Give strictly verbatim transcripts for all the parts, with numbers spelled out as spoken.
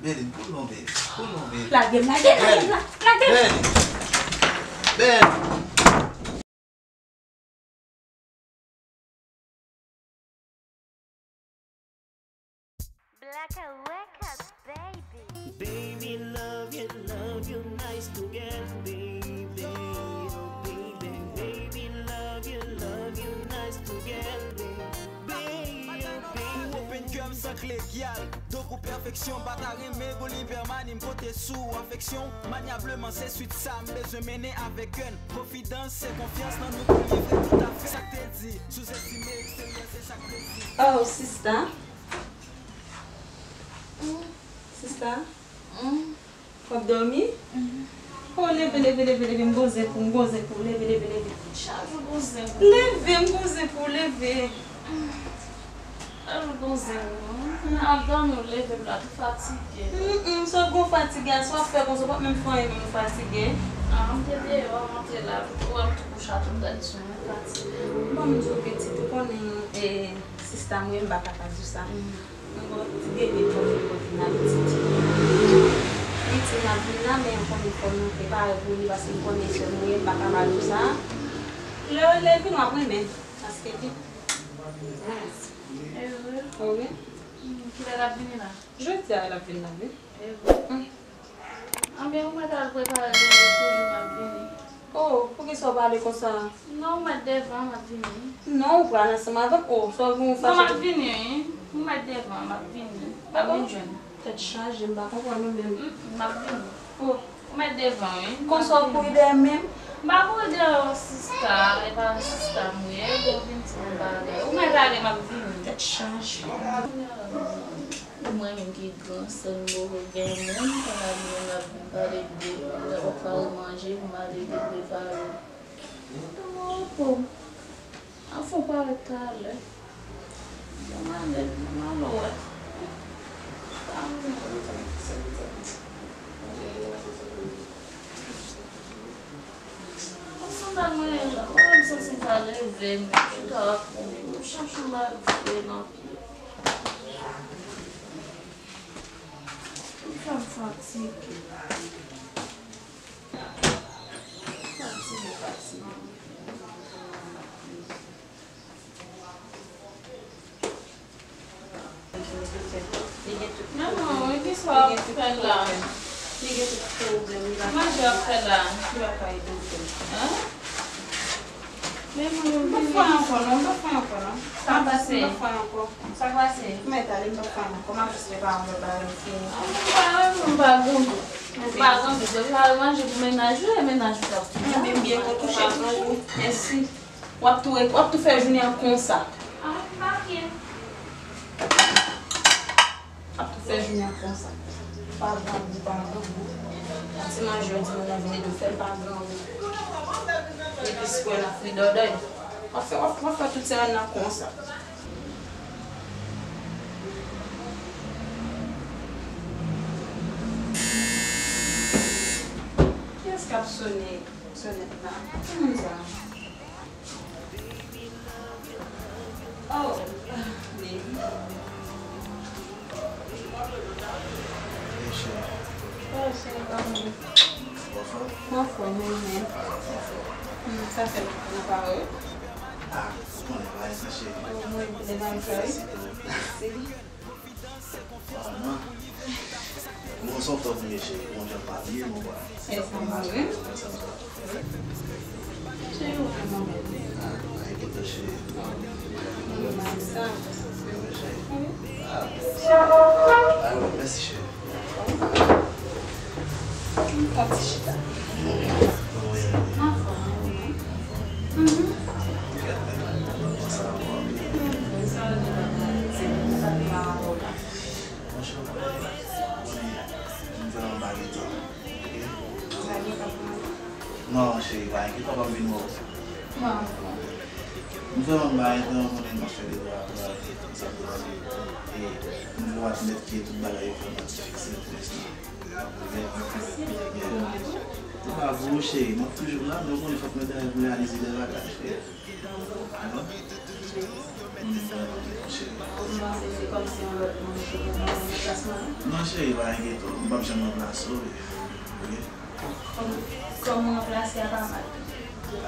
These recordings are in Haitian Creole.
Berline, cool non, baby. Cool non, baby. Lage m, lage m, lage m, lage m. Berline. Berline. Black, wake up, baby. Baby, love you, love you, nice to get, baby. Oh, baby, baby, love you, love you, nice to get, baby. Baby, oh, baby. Ou open kè m san kle gyal. Donk ou pèfeksyon, pa ta renmen gon li pèmani, m konte sou afeksyon. Manyableman, se swit sa m bezwen mennen avèk gèn. Konfidans, se konfyans nan nou pou livre toutafè. Sa k te di, souzestime eksperyans, se sa k te di. Oh, sista. Sista. W ap dòmi? Oh, leve, leve, leve, leve, m gon zen pou, m gon zen pou, leve, leve, leve. Chak jou gon zen pou. Leve, m gon zen pou, leve. Chak jou gon zen pou. M ap dòmi, w leve m la, tou fatige. Mm, mm, sa w gon fatige a, sa w ap fè konsa, w p ap menm fè anyen, menm w fatige. Ah, m te deyò, m antre la, ou wè m tou kouche atò, m gade sou mwen, fatige. Bon, m di w pitit, ou konnen, eh, sista mwen, m pa ka pa di w sa. Mwen gon ti bebe pou mwen pou vin la pitit. Pitit m ap vin la, men m konnen fò m prepare pou li, paske m konnen sè m ye, m pa ka pa di w sa. Lè, lè l vin, w ap renmen, paske li. Wi. Kilè l ap vini la? Jodi a l ap vin la, wi. Anben, ou mèt al prepare, toujou m ap vini. Oh, poukisa w pale konsa? Non, ou mèt devan, m ap vini. Non, ou pral ansanm avè m. Oh, sa w gen yon fache. Non, m ap vini, wi. Ou mèt devan, m ap vini. M ap vin jwenn ou. Tèt chaje, m pa konprann ou menm. M ap vini. Oh. Ou mèt devan, wi. Konsa w kouri dèyè m menm? M pa kouri dèyè w, sista. E pa sista m ye. Bon, vin ti bon bagay. Ou mèt ale, m ap vini. Tèt chaje. Mwen menm ki gran sè m, m poko gen moun, kounye a li menm l ap vin pale de, l ap prepare manje pou m ale vin prepare. Mwen nan repo. Anfen, ou parèt talè. Bon, m ale, m ale wè. Sa m Konsa m ta genyen la, mwen menm santi m ta leve, men chita ap chache yon bagay pou fè nan pye. Ou fè m fatige. Fatige, fatige. Li gen tout pwoblèm. Li gen tout pwoblèm. Li pa ka, li pa ka ede w fè l. Men mwen, m p ap fè ankò non, m p ap fè ankò non. Sa k pase? M p ap fè ankò. Sa k pase? Mèt ale, m p ap fè ankò. M ap jis prepare yon lòt bagay pou fini. Ah, m pa, m pa grangou. M pa grangou. Depi w al manje pou mennaj ou, e mennaj ou k ap fini. Ebyen, m byen kontan, m pa grangou. Mèsi. W ap tou, w ap tou fè jounen an konsa. Ah, m pa byen. W ap tou fè jounen an konsa. Pa grangou, pa grangou. Ti manje w di moun nan vin ede w fè l, pa grangou. Epi si kwè nan fridòdòy. W ap fè, w ap, w ap fè tout semèn nan konsa. Kiyès k ap sone, sonèt la? Ki moun sa? Oh, baby. Hey, cheri. Oh, cheri, kòman? Ou anfòm? Mwen anfòm, wi, men. Hmm, sa fè lontan nou pa wè. Ah, ou konnen, pa gen sa, cheri. Oh, mwen, mwen, mwen, mwen, mwen. Mèsi. Ah, non. Bon, se yon tòp, mesye. Bon, jan m abye, bon, bwa. Cheri, ou vrèman bèl. Ah, ay, kontan, cheri. Mwen, mwen, sa. Wi, cheri. Ah. Ay, mèsi, cheri. Yon ti chita. Anfòm, wi. Mhm. Non, cheri, pa enkyete w, m ap vin wè w. M vrèman pa enkyete w, m konnen m ap fè de travay, sa pou ale. E m vle admèt ke tout bagay yo vrèman difisil pou lenstan. Se pa pou ou, cheri, m ap toujou la, men w konnen fòk mwen travay pou reyalize de bagay, cheri. Mwen panse se kòmsi yon lòt moun ki te nan remplase w. Non, cheri, pa enkyete w. M p ap janm ranplase w, oke? Kòm, kòm ranplase a pa mal.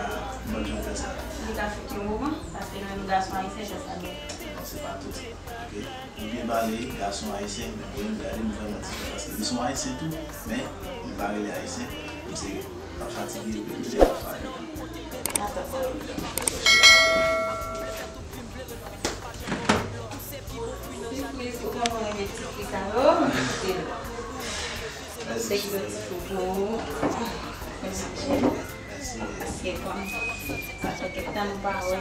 Ah, m p ap janm fè sa. Li ka fèt yon moman, paske nou menm gason ayisyen, se sa nou ye. Non, se pa tout, oke? Ou byen pale, gason ayisyen, men mwen menm, gade m vrèman diferan, paske m se yon ayisyen tou, men m pa rele ayisyen, m se, m ap fatige, m se pa fatige. Atò. Sipriz, ou konn mwen renmen ti fi sa yo, m kite l. Se ki yon ti foukou. Mèsi, cheri. Paske kòm sa fè kèk tan nou pa wè.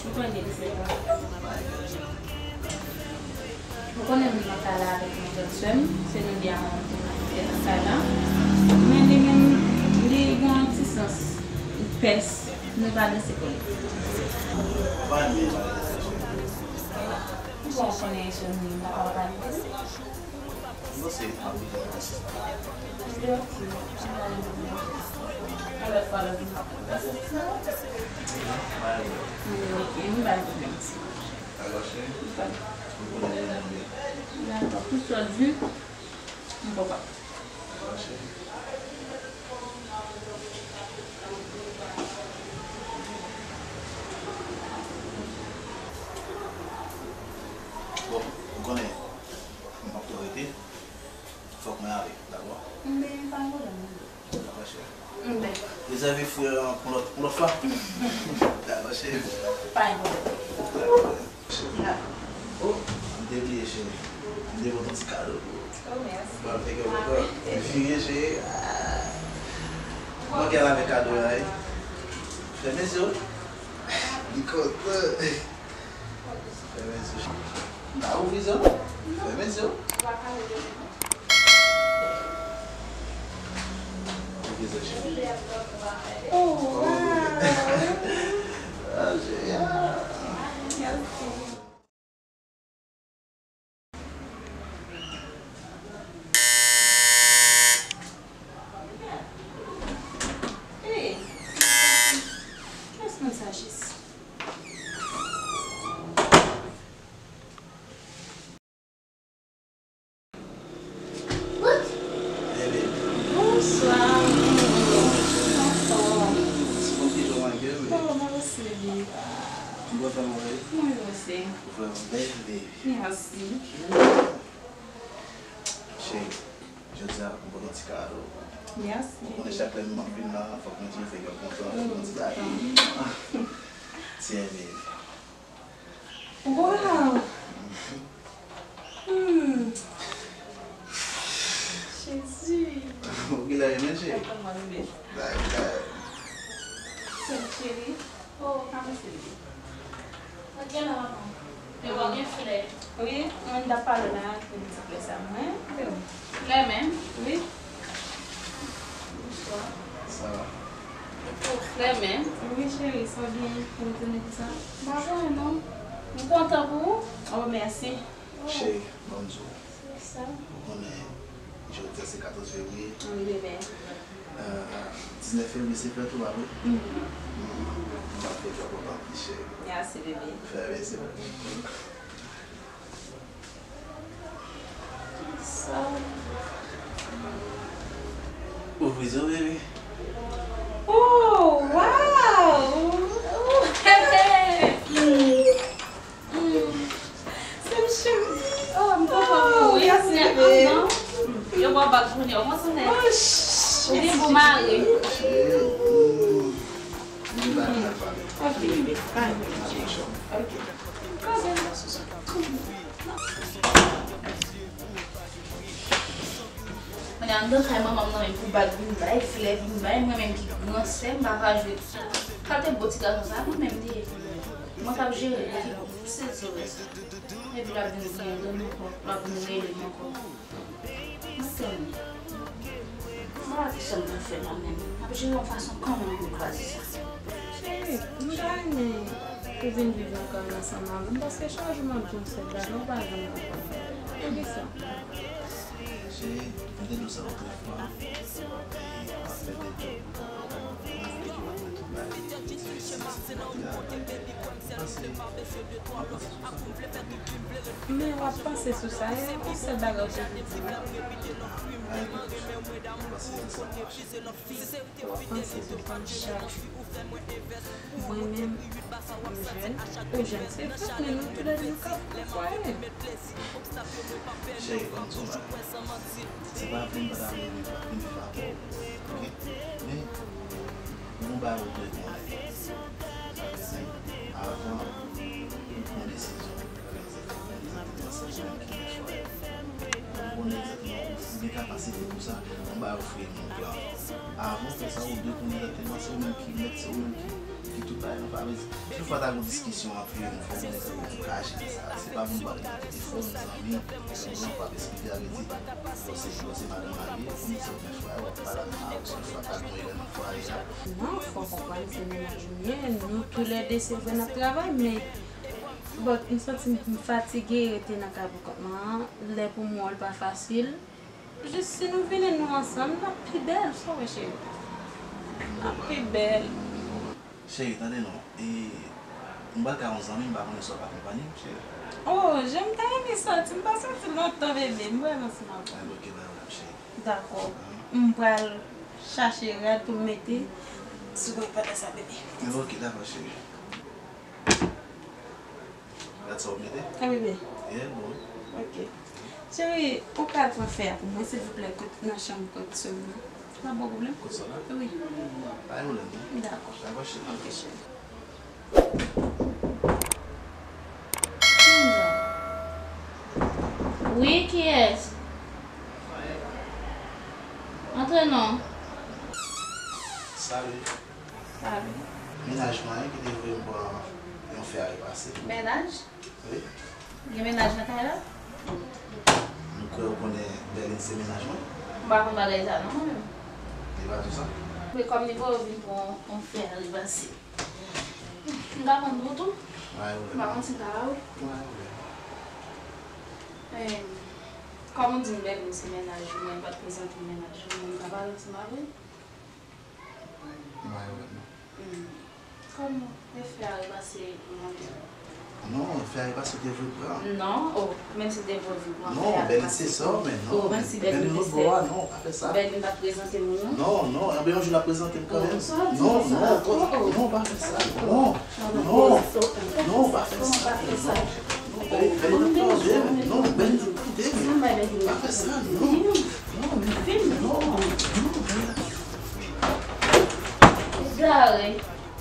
Ou konnen se sa. Ou konnen m nan kay la avèk yon lòt sè m, se nou de a nou te nan kay la. Men li menm, li gen yon ti sans pès, nou pa danse pou li. Ou pa renmen pale de sa, cheri. Bon, ou konnen se nou menm, papa pa pale de li. Bon, se pa pwoblèm. Li oke, li pa gen pwoblèm. Yon lòt fwa, lòt fwa. Li oke, li pa gen pwoblèm. Dakò, cheri. Dakò. Pou sa w di, m kontan. Dakò, cheri. Bon, ou konnen, m p ap twò rete. Fòk mwen ale, dakò? Enben, pa gen pwoblèm, non. Dakò, cheri. Enben. Rezève fwi an pou lòt, pou lòt fwa. Dakò, cheri. Pa gen pwoblèm. Dakò. Cheri. Dakò. Oh, m te bliye, cheri. M te pote yon ti kado pou ou. Oh, mèsi. Bon, fè kè w kontan. Vire, cheri. Ah. Bon, kè l avè kado a, wi. Fèmen zye w. Li kontan. Fèmen zye w. N a ouvri zye w. Fèmen zye w. Ouvri zye w, cheri. Oh, wow. Ah, cheri, ah. Mèsi. Hey, kiyès moun sa, Jis? Hey, baby. Bonswa. Anfòm? Ti bon, kijan w ye, baby? Oh, mwen osi, baby. M kontan wè w. Mwen osi. Ou vrèman bèl, baby. Mèsi. Cheri, jodi a, m pote yon ti kado. Mèsi. Ou konnen chak lè m ap vin la, fòk mwen toujou fè kè w kontan, fòk mwen ti bagay. Tiens, baby. Wow! Hmm. Jezi! Ou genlè renmen, cheri? Bagay. Sè m cheri. Oh, pa mwen, cheri. Mwen gen la, maman. Yo, gen flè. Wi, mwen t ap pale la, gen ti flè sa, mwen. Flè menm? Wi. Bonswa. Sa va? Oh, flè menm? Wi, cheri, sa w byen? Ou retounen konsa? M pa konnen, non. M kontan pou ou. Oh, mèsi. Oh. Cheri, ban m di w. Sa? Ou konnen, jodi a se katòz fevriye. Wi, bebe. Euh, diznèf fevriye se fèt ou, pa vre? Mhm. M ap fè kè w kontan, ti cheri. Mèsi, bebe. Fè mèsi. Sa. Ouvri zye w, bebe. Oh, wow! Hey, hey. Mm. Mm. Sè m cheri. Oh, m kontan pou ou, wi. Mèsi, bebe. Yo ba w bag pou nou, w konn sa. Oh, ch-, ou gen pou mari. Cheri. Mm. Li ba m la fami. Ok, bebe. Bye. Ok. Konnen anndan kay manman m nan menm pou bag vin bay, flè vin bay, mwen menm ki gran sè, m pa ka jwe. Kalte bo ti gason sa, mwen menm li ye. Mwen k ap jere l, epi bon, se di w sa. Epi l ap vin griyen dan m ankò, l ap vin rele m ankò. Mwen tèlman. M pa wè ki sa m pou fè la menm. M ap jere yon fason kanmenm pou kraze sa. Cheri, m ta renmen Pou vin viv nan kay ansanm avè m, paske chak jou m ap di yon sèl bagay, ou pa janm konprann. Poukisa? Cheri, m te di w sa lòt fwa, e m ap fè de djòb pou kòb la. M ap fè ki w ap mete yon bagay ki difisil sou kòb la. Panse, m ap panse sou sa. Men w ap panse sou sa, e yon sèl bagay ou te di m. Ay, panse ansanm, ma cheri. W ap panse sou sa chak jou. Mwen menm, m jèn, ou jèn, se fèt, men nou toulède nou ka fè fwaye. Cheri, ban m di w yon bagay. Se pa vle m pa ta vle viv, vin viv avè w, oke? Men, gen yon bagay ou dwe konnen. Sa vle di, avan ou pran desizyon, ou konnen egzakteman ou gen kapasite pou sa, yon bagay ou fè yon plan. Avan w fè sa, ou dwe konnen egzakteman se ou menm ki mèt, se ou menm ki, ki tout bagay nan favè. Chak fwa ta gen yon diskisyon ant nou, fò w konnen egzakteman ou ka jere sa. Se pa pou nou pale nan telefòn, zanmi, yon gran fwa ap esplike avè di, bon, se, bon, se madanm marye, ou konnen se ou menm frè, w ap pale avè mari w, se yon fwa ta gen yon erè nan fwaye a. Non, fò w konprann se mennaj ou m ye, nou toulède se vre n ap travay, men But m santi m fatige rete nan kay pou kont mwen an. Lè pou m wè w pa fasil. Jis si nou vini nou ansanm, l ap pi bèl, sa w wè, cheri? L ap pi bèl. Cheri, tande non. E, m pral kay yon zanmi, m pa konnen si w ap akonpanye m, cheri. Oh, jan m ta renmen soti, m pa soti lontan, bebe. M vrèman sou mwen. Ay, oke, pa pwoblèm, cheri. Dakò. M pral chache rad pou m mete sou mwen pandan sa, bebe. Oke, dakò, cheri. Gad sa w mete. Ah, bebe. Yeah, bon. Ok. Cheri, ou ka transfè a pou mwen, silvouplè, kot, nan chanm kot sè m nan. Se pa bon pwoblèm? Kot sè w la? Wi. Pa gen pwoblèm, non. Dakò. Dakò, cheri. Ok, cheri. Wi, kiyès? Antre non. Salut. Salut. Mennaj mwen ki te voye m pran yon fè a repase. Mennaj? Wi. Gen mennaj nan kay la? M kwè ou konnen Berline se mennaj mwen. M pa konn bagay sa non, mwen menm. Li pa di w sa? Men kòm li voye w vin pran yon fè a repase. M ka konn pou tou? Mwen pa konn si m ka ba ou. Kòm ou di m Berline se mennaj ou, mwen pa t prezante m mennaj ou, mwen ka pale ansanm avè l? Mwen pa wè non. Hmm. Kòman? E fè a repase mwen menm? Non, fè a repase te voye pran. Non, oh, menm si te voye pran fè a repase. Non, Berline se sè w, men non. Oh, menm si Berline se sè w. Berline lòt bò a, non, pa fè sa. Berline pa t prezante m ou non? Non, non, anben yon jou l ap prezante m kanmenm. Non, non, non, pa fè sa, non. Non, non, non, pa fè sa, non. Non, Berline ap tande m. Non, Berline ap tande m. Pa fè sa, non. Non, non, non, Berline ap Egare.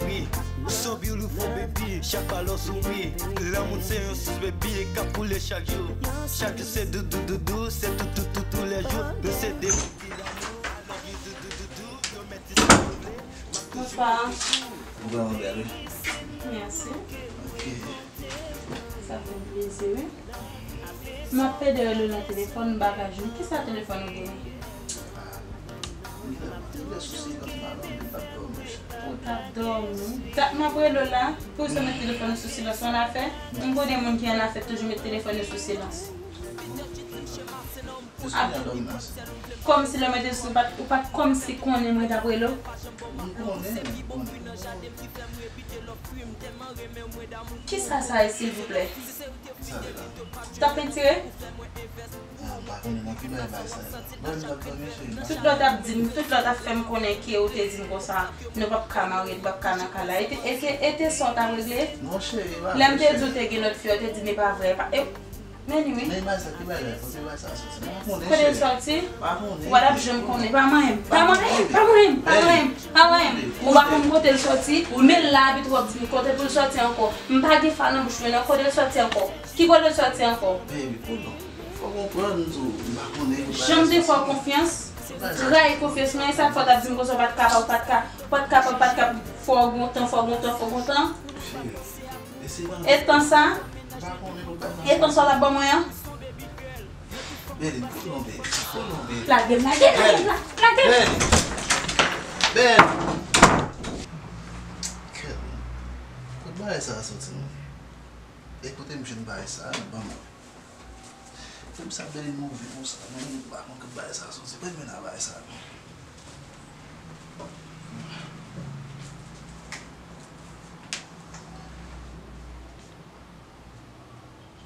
Wi, ou so beautiful baby, chak pa lò souri. Lanmou se yon sous baby, k ap koule chak jou. Chak jou se doudou, doudou, se tou, tou, tou, tou lè jou. Nou se de moun ki lanmou, I love you, doudou, doudou, yo mèt di sa yo vle. Bonswa. Ou vrèman bèl, wi. Mèsi. Ok. Sa fè m plezi, wi. M ap pede rele w nan telefòn, m pa ka jwenn. Kisa telefòn ou genyen? Ah, m gentan te sou silans, m pa konn, m t ap dòmi. Ou t ap dòmi? Dat m ap rele w la, pou w sot met telefòn ou sou silans, w annafè? M konnen moun ki annafè toujou met telefòn yo sou silans. Kòmsi lè w mete sou, ou pa t, ou pa t kòmsi konnen mwen t ap rele w? M konnen, m konnen. Kisa sa ye, silvouplè? Kisa l la? T ap pentire? Ah, m pa konnen nan ki bagay bagay sa ye la. Mwen menm t ap dòmi, cheri. Tout lè w t ap di m, tout lè w t ap fè m konnen ke ou te di m konsa, nou p ap ka marye, nou p ap ka nan kay la. E te, e te, e te sa w t ap regle? Non, cheri, e pa vre, cheri. Lè m te di w te gen lòt fi, ou te di m e pa vre, e pa, e, Men wi. Men imaj sa, ki bagay, kote bagay sa soti? M pa konnen, cheri. Kote l soti? M pa konnen. Ou pa t ap janm konnen. Pa manyen m. Pa manyen m. Pa manyen m. Pa manyen m. Pa manyen m. Ou pa konn kote l soti. Men la, epi w ap di m kote pou l soti ankò. M pa gen fa nan bouch mwen non. Kote l soti ankò? Ki kote l soti ankò? Baby, cool non. Fò w konprann tou. M pa konnen kote bagay soti. Jan m te fè w konfyans, trayi konfyans mwen, e sa k fè w t ap di m konsa w pa t kapab, w pa t ka, w pa t kapab, w pa t ka fè w gon tan, fè w gon tan, fè w gon tan. Cheri. E tan sa? E tan sa w t ap ban mwen an? Lage m, lage m, lage m, lage m. Bagay sa a soti non. E kote m jwenn bagay sa a, non, ban mwen. Fè m sa bèl move konsa, mwen menm m pa konn kote bagay sa a soti. Premye nan bagay sa a non.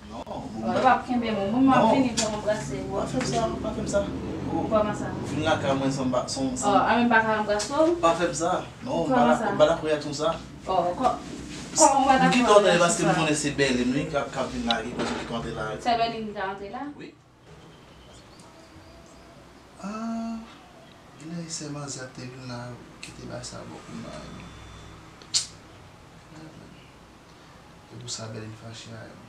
Non, bon, w ap kenbe mwen. Bon, m ap vini pou m anbrase w. Pa fè m sa, pa fè m sa. Kòman sa? Vin lakay mwen san m pa, san, san. Oh, a men m pa ka anbrase w? Pa fè m sa. Non, m pa dakò, m pa dakò reyaksyon sa. Oh, kò-, kòman w pa dakò reyaksyon sa? M kite w antre paske m konnen se Bèlin, wi, k ap, k ap vin la, ki koz m kite w antre la. Se Bèlin ki ka antre la? Wi. Ah, genlè e sè manzè te vin la, kite bagay sa bò pou mwen. E pou sa Bèlin fache a yo.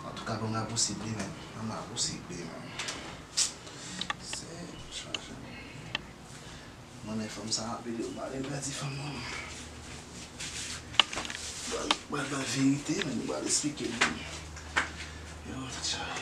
Antouka, ban m rapousib li menm. Ban m rapousib li menm. Se chaje. Mwen men fanm sa anpil, yo pale pèdi fanm nan. Pral, pral ba l verite, men nou pral esplike l. Yo, tèt chaje.